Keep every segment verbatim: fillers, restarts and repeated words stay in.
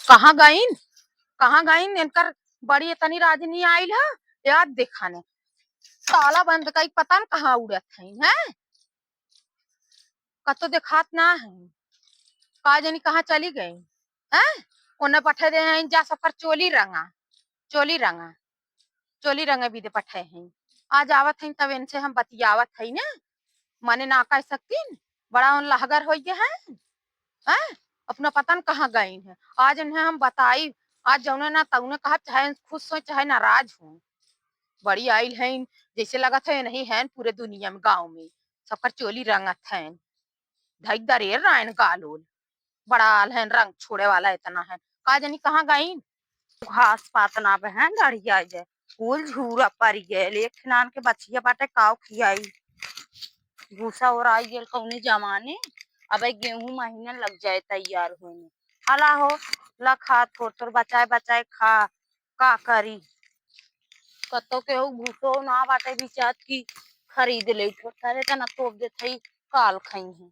कहाँ गइन? कहाँ गइन? इनकर बड़ी इतनी राजनी आइल ह, याद देखा ने। ताला बंद कई, पता न कहाँ उड़त हइन, हैं? कतो देखात ना है, का जानी कहाँ चली गई, हैं? ओने पठे दे हैं, जा सबकर चोली रंगा, चोली रंगा, चोली रंगे भी दे पठे हैं। आज आवत हैं तब इनसे हम बतियावत है ना, माने ना कह सकतीन, बड़ा उन लहगर होइ गए हैं, हैं? अपना पता न कहाँ गई हैं। आज इन्हें हम बताई, आज जौने ना तौने कहा, चाहे खुश हो चाहे नाराज हो, बड़ी आइल हैं, जैसे लगत है नहीं हैं पूरे दुनिया में, गाँव में सबकर चोली रंगत हैं। धई दरेर रायन गालोल, बड़ा आल हैं, रंग छोड़े वाला इतना है, का जानी कहाँ गईन। घास पात ना बहन लड़िया जाए, कुल झूरा पड़ गए। एक ठिनान के बचिया बाटे, काव खियाई, भूसा ओराई गेल कौने जमाने। अब गेहूं महीना लग जाए तैयार होने। हला हो, ला खा, थोड़ थोड़ बचाए बचाए खा, का करी? कतो केहू भूसो ना बाटे बिचात की खरीद ले, थोड़ करे तना तोप देत हई, काल खई है।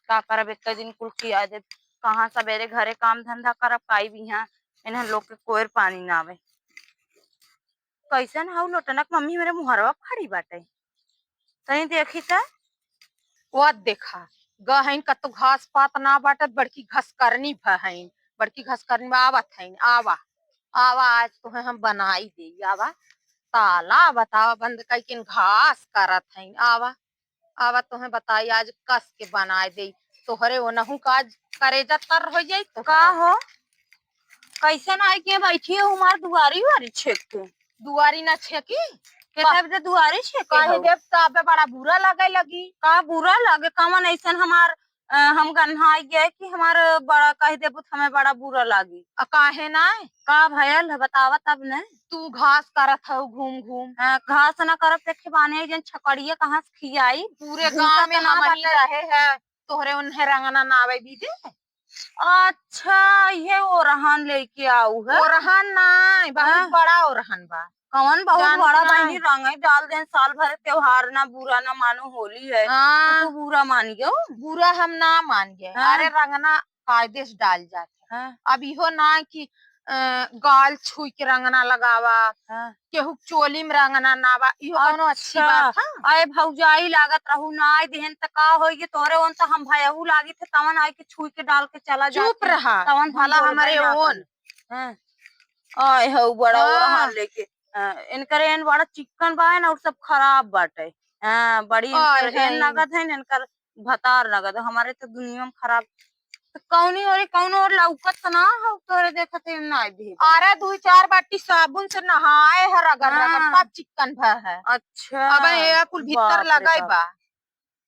का करब, एक दिन कुल खिया देब। कहाँ सबेरे घरे काम धंधा करब, काई बिहान इन्हन लोग के कोयर पानी ना आवे। कैसन हऊ लोटनक मम्मी, मेरे मुहरवा खड़ी बाटे, तनी देखी त। वो देखा, गहन कतो घास पात ना बाटत, बड़की घसकरनी भहैन, बड़की घसकरनी में आवत हईन, आवा, आवा, आज तोहे हम बनाई देई, आवा, ताला बतावा बंद कई के घास करत हईन, आवा, आवा, तोहे बताई, आज कस के बनाई देई, तोहरे ओनहु का आज करेजा तर हो जाई तो का हो। कैसन आई के बैठी है हमार दुआरी वारी छेक के? दुआरी ना छेकी? के का? तब जे दुआरी छेके कह हो। देब तबे बड़ा बुरा लगे लगी। का बुरा लगे? कमन ऐसन हमार, अ, हम गन्हाई गए कि हमार बड़ा कह देबू त हमें बड़ा बुरा लागी। आ काहे ना? का भयल है बतावा तब ने। तू घास करत हऊ घूम घूम। हाँ, घास ना करब त खेबाने जन छकड़िया कहाँ से खियाई? पूरे गाँव में ना हम ही बाटे। रहे हैं, तोहरे उन्हें रंगना ना आवे बीजे। अच्छा, ये ओरहन लेके आऊ है? ओरहन नाय, बहुत हाँ। बड़ा ओरहन बा। कौन बहुत जान बड़ा ना। बहनी, रंग ही डाल देन, साल भर त्योहार ना, बुरा ना मानो, होली है, हाँ। तो तू बुरा मान गयो? बुरा हम ना मान गए। हाँ। अरे रंगना कायदे से डाल जाते। हाँ। अब इहो ना कि, अ, गाल छुई के रंगना लगावा, हाँ। केहू के चोली में रंगना ना बा, इहो कौनो अच्छी अच्छा। बात है? अरे भौजाई लागत रहू, ना आए देहन त का होई गे, तोरे ओन त हम भयहू लागी थे, तवन आए के छुई के डाल के चला चुप जाती। रहा, तवन हम भला बोलबे हमारे ना ओन। करी। हाँ। आए हऊ बड़ा हाँ। ओरहन लेके। हाँ, इनकर एन बड़ा चिक्कन बा ना, और सब खराब बाटे। हाँ, बड़ी आए इनकर एन हैं। नगद है, इनकर भतार नगद, हमारे तो दुनिया में खराब। तो कौनी ओरी, कौनो ओर लौकत ना हो, तोरे देखत है ना भी। अरे दुई चार बाटी साबुन से नहाए है, रगड़ रगड़, हाँ। सब चिक्कन भा है। अच्छा। अब ये कुल भीतर बाप रे लगई बाप। बा।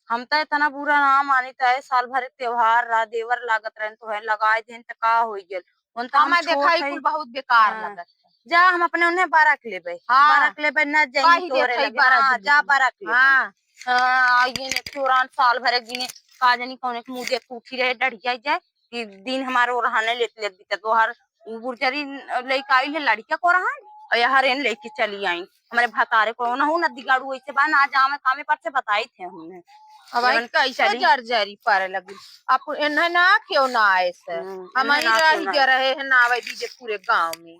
हम त इतना बुरा ना मानी, त साल भर त्योहार रहा, देवर लागत रहन, तो है लगाए देन, त का होई गेल? उन त हम हमें छोट देखा, ई है। कुल बहुत बेकार हाँ। लगत है। जा, हम अपने उन्हें बरक लेबे, हाँ। बरक लेबे, ना जाई कही तोरे देखा, ई लगे। बरक हाँ, लेबे। जा, बरक लेबे। हाँ। हाँ, आइए ने चोरान साल भर एक दिने का जानी कौन एक मुँह देख उठी रहे, डढ़िया जाए, कि दिन हमारे ओरहने लेत लेत बीते, तोहर उ बुरजरी लइका आई है, लड़किया को रहन, और यहाँ रेन लेके चली आई। हमारे भतारे को ना हो, ना दिगाड़ू ऐसे बा, ना जावे कामे पर से बताई थे हमने। अब आई जवन कैसे चली। जर जरी पारे लगी। आप इन्हें ना क्यों ना आए से? हम्म, हमारी इन्हें ना रही क्यों ना जा आए। रहे हैं ना आवे दीजिए पूरे गांव में।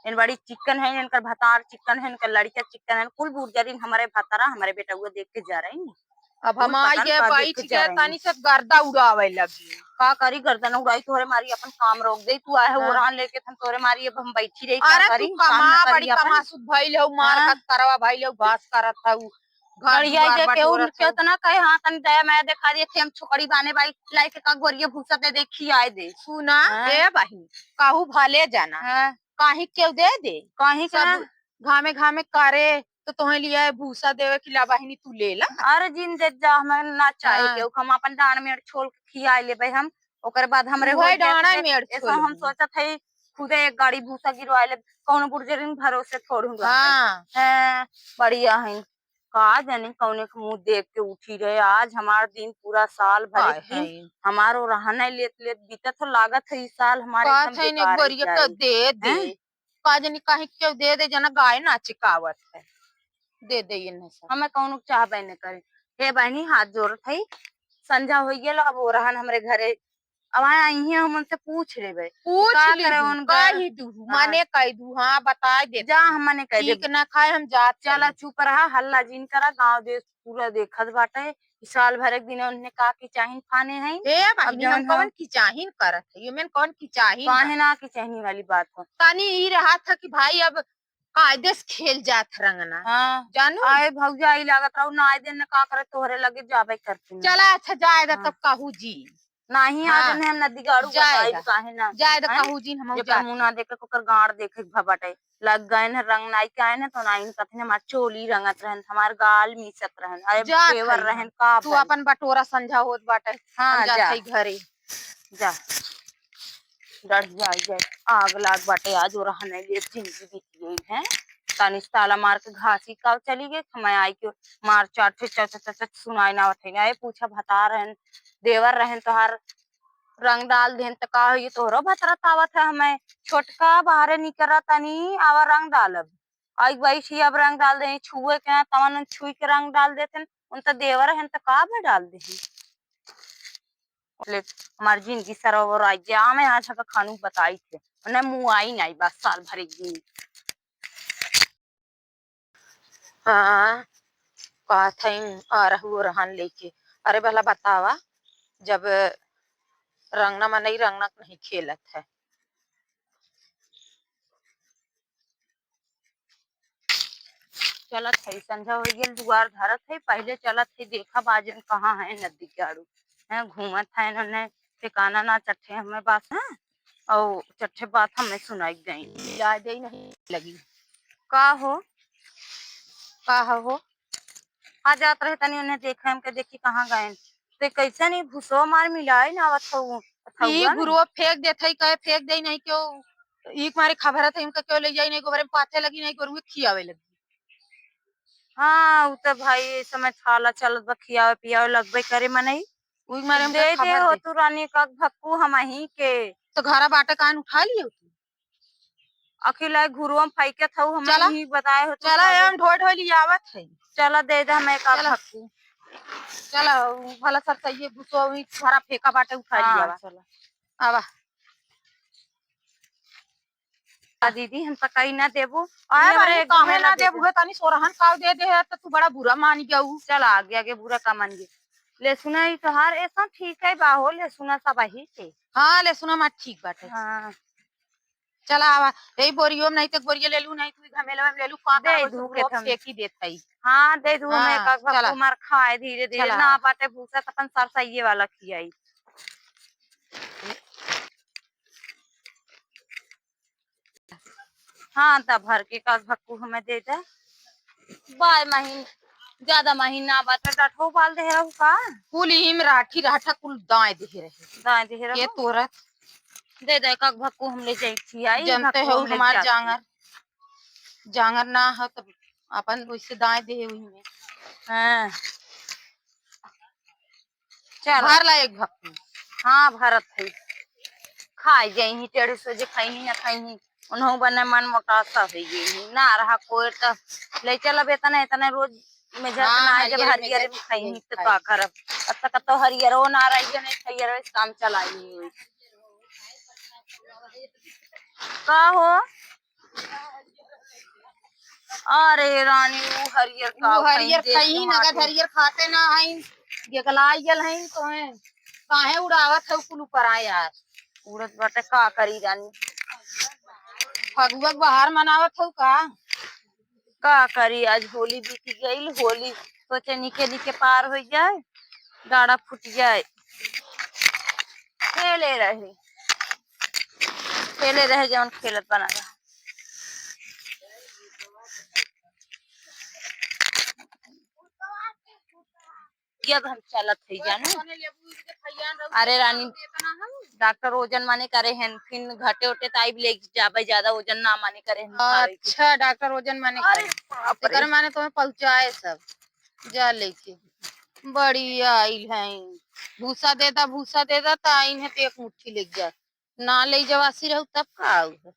इन बड़ी चिकन है, इनकर भतार चिकन है, इनकर लड़किया चिकन है, कुल बुरजरी हमारे भतारा, हमारे बेटउआ देख के जा रही। अब हम कुल आई पता के ना का बैठ देख के के जा रही। तनी से गर्दा उड़ावे लगी। का करी गर्दन उड़ाई, तोहरे मारी अपन काम रोक दे, तू आए हो हाँ। ओरहन लेके, हम तोहरे मारी अब हम बैठी रही, का अरे तू करी, काम ना कमा, करी बड़ी अपन। कमासुत भइल हो, मार हाँ। खत करवा भइल हो, घास करत हऊ, घर गड़िया दुआर जे केहू बटोरत हऊ। केतना कहे, हाँ, तनी दया माया देखा दिए, थे हम छोकरी बाने बाई, लाई के का गोरिये भूसा दे दे, खियाए दे। सुना, हाँ। ए बहिन, कहू भले जाना, हाँ। काहे केहू दे दे, काहे के सब ना? घामे घामे करे, तो तोहे लिए भूसा देवे कि ला बहिनी तू ले ला। अरे जिन दे जा, हमें ना चाहे हाँ। केहू, हम अपन डांड में छोल के खिया लेबे हम, ओकर बाद हमरे उहे हो जाए डांडा तो में ऐसा छोल हम दी। सोचत है खुदे एक गाड़ी भूसा गिरवा ले, कौनो बुरजरिन भरोसे थोड़ू रहते। हाँ। हैं, बढ़िया है। का जाने कौने के मुंह देख के उठी रहे, आज हमार दिन पूरा साल भर हाय एक दिन हाय। हमारो रहने लेत लेत बीतत हो, लागत है ई साल हमारे बात एकदम है ने बेकार गोरिया का जाई। दे दे। हैं? का जानी काहे केहू दे दे, जना गाय नाचे का आवत है, दे दे ये नशा। हमें कौनो चाहबे न करे। हे बहनी, हाथ जोड़त हई, संझा होई गेल, अब ओरहन हमरे घरे अब आए, आई हैं, हम उनसे पूछ लेबे। पूछ का ली करे तू, उनका? कही दू, हाँ। मने कही दू, हाँ, बताए दे जा, तू। हम मने कह देब। ठीक ना खाए, हम जात चला, हई। चुप रहा, हल्ला जिन करा, गाँव देश पूरा देखत बाटे। साल भर एक दिन उन्हें का किचाहिन फाने हैं। ए, अब बहिनी, हम जौन कौन हम किचाहिन करत है? ये में कौन किचाहिन काहे बा? ना किचाहिनी वाली बात हो? तनी ई रहा था कि भाई अब कायदे से खेल जात रंगना। हाँ। जानू? आए भौजा, ई लागत रहू ना, आए दिन न का करे तोहरे लगे जाबे करती ना। चला, अच्छा, जाए दा हाँ। तब कहू जी। नाही, हाँ। आज हम नदी गाड़ू जाए बताई दा। काहे ना? जाए दा हैं? कहू जी, हम जेकर जात मुंह ना देखे, ओकर गाड़ देखे के भबाटे। लग गए न रंग नाई के आए न, तो नाई कथी न हमार चोली रंगत रहन, हमार गाल मीसत रहन, अरे जात पेवर हई रहन हम। का तू भइल? अपन बटोरा संझा होत बाटे, हाँ, हम जात जा। हई घरे। जा। डढ़िया आई जाए, आग लाग बाटे, आज वो रहने ये जिंदगी बीत गई है। तानी से ताला मार के घासी का चली गई, मैं आई के मार चाट से चट चट चट सुनाई ना आवत है। ए पूछा भतार रहन, देवर रहन तोहार रंग डाल देन त का होई, तोहरो भतरा तावत है हमें। छोटका बाहरे निकरा तनी, आवा रंग डालब। आई बैठी अब रंग डाल दे, छुए के ना, तवन छुई के रंग डाल देते, उन त देवर रहन त का बे डाल दे। ले, हमार जिंदगी सरोवर आई जे, आमे आज हका खानू बताई थे, उन्हें मुँह आई नहीं बस साल भर एक दिन। हाँ, कहत हई अरहु ओरहन लेके। अरे भला बतावा, जब रंगना मनई रंगना नहीं खेलत है। चलत है, संझा हो गेल, दुआर धरत है, पहले चलत है, देखा बाजन कहाँ है नदी के आड़ू, हैं, घूमत है, उन्हें ठिकाना ना चट्ठे हमें बात, हैं, और चट्ठे बात हमें सुनाई गई, मिला दे नहीं लगी। का हो, का हो, आ जात रहे तनी उन्हें देखे, हमके देखी कहाँ गए, ते कैसे नहीं भूसो मार मिलाए ना आवत हो, ई अथउआ में। गुरुआ फेंक देत है, कहे फेंक दे नहीं क्यों, ई मारे खबर है, उनका क्यों ले जाई नहीं, गोबरे में पाथे लगी नहीं, गोरुए खियावे लगी। हाँ, उ त भाई ए समय थाला चलत बा, खियावे पियावे लगबे करे मनई। उही मारे हमके दे दे खबर हो दे। तू रानी का भक्कू हमही के। तो घरा बाटे कान उठा लियो तू। अखिला घुरुआ में फेंकत हऊ, हमें चला। ही बताए हो तू चला, सब। एम ढोई ढोई लियावत है। चला दे दे हमें का चला। भक्कू। चला, उ भला सर सही है, गुस्सो उही घरा फेंका बाटे उठा हाँ, लियावा। चला। आवा। आ दीदी, हम त कहीं ना देबू। आए ये बारे हमारे एक काहे घुमेला ना दे देबू दे। है, तनी सोरहन काव दे दे है, त तू बड़ा बुरा मान गऊ। चल आगे, आगे बुरा का मान गए। ले सुना, ई तोहार ऐसा ठीक है बा हो, ले सुना सब ही के। हाँ, ले सुना, मार ठीक बाटे। हाँ। चला आवा, यही बोरियो में नहीं तो बोरिया ले लू, नहीं तू घमेलवा में ले लू, का दे करबो, दू सब के लोग हम। फेंकी देत हई। हाँ, दे दू, हाँ, हमें एक, एक चला। भक्कू मार खाए धीरे धीरे, चला। ना बाटे भूसा त अपन सरसइये वाला खियाई। हाँ, त भर के का भक्कू हमें दे दे। बाय महीन, ज्यादा महीन ना बाटे, डठो बाल दे रहू का? कुल इही में राठी राठा कुल दाएं दे रहे। दाएं दे ये रहू? तोरा दे दे, का भक्कू हम ले जाई थी, आई जनते भक्कू हो हम ले हमार जाती। जांगर, जांगर ना हो तब अपन वैसे दाएं दे उही में। हाँ। चल। भर ला एक भक्कू। हाँ, भरत है। खाई जाई ही, टेढ़ी सोझे खाई ही ना खाई ही। उन्हों बने मन मोटा सा हो गई ही। ना रहा कोई त ले चल अब इतना, इतना रोज में झट हाँ, ना आए जब हरियर हरियर में खाई ही तो खाई। का करब। अब तक तो हरियरो ना रही है, नहीं हरियर से काम चलाई हुई। का हो? अरे रानी, ऊ हरियर का ऊ हरियर खई, देख के खई, मार नगद दे। हरियर खाते ना हई, गेगलाई गल हई, तोहे काहे उड़ावत है कुल ऊपर आ यार? उड़त बाटे, का करी रानी? फगुआ के बहार मनावत हऊ का? का करी, आज होली बीत गइल, होली सोचे निके निके पार हो जाए, डाड़ा फूट जाए। खेले रहे, खेले रहे, जवन खेलत बना रहा। जब हम चलत है जानू। अरे रानी, डॉक्टर वजन माने करे हैं, फिर घटे उटे त आइब ले जाबे, ज्यादा वजन ना माने करे हैं सारे के। अच्छा, डॉक्टर वजन माने अरे करे। बाप रे। एकर माने तुम्हें पहुँचाए सब, जा लेके। बड़ी आइल हैं, भूसा दे दा, भूसा दे दा, त आइन है त एक मुट्ठी लेके जा। ना ले जवासी रहू तब का आऊ है?